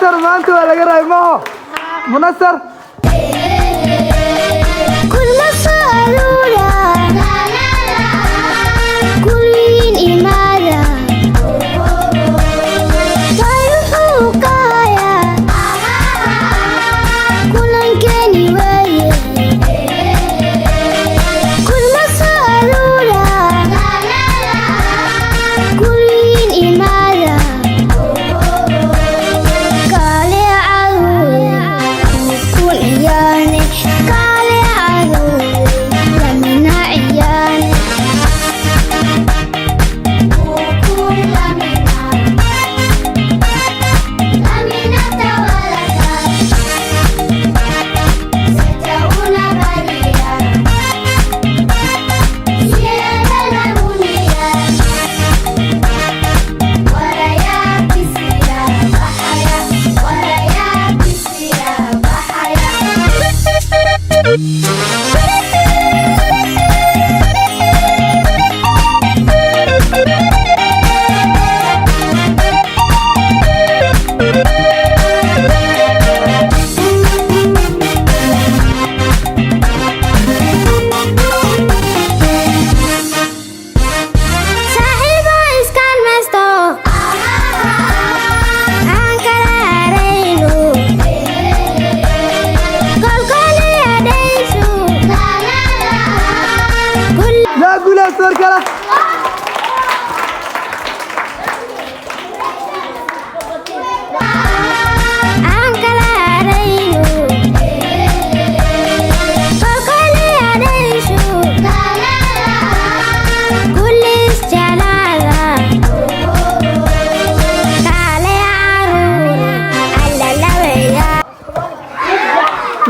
Munasar maanta waa laga raay maho. Munasar. Kulma soo aruura, kulligiin imaada. Waay wuxuu ka hayaa kulankeeni waaye. Kulma soo aruura, kulligiin imaada. Kaale caruur kun ciyaarne, kaale caruur lamina ciyaarne. Saaxiibo iskaalmaysto, aan kala harayno. Kolkoliya dhayshu. Yaa guuleystay mar kale? Aan kala harayno. Kolkoliya dhayshu. Kulli isjeclaada. Kaale caruur, alalaweya.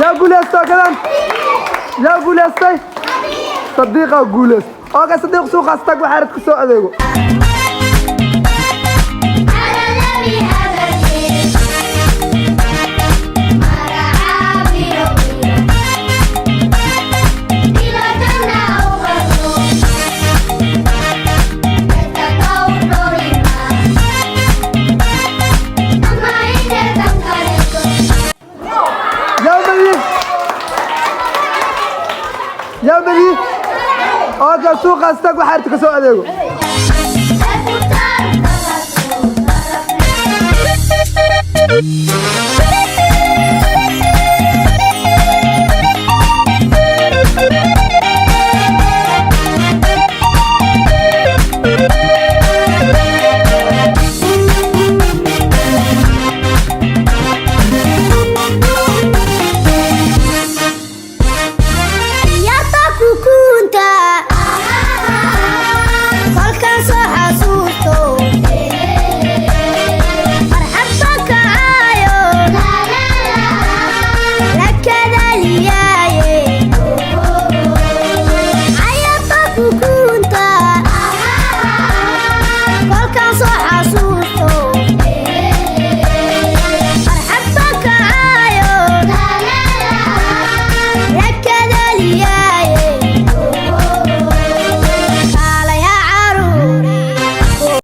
Yaa guuleystay kadan? Yaa guuleystay? Sadiiqa guuleystay. Okay, Sadiiq, suuqaas tag, waxaa ka soo adeego. Yaa badiyey? Yaa badiyey? Okay, suuqaas tag, waxaa ka soo adeego.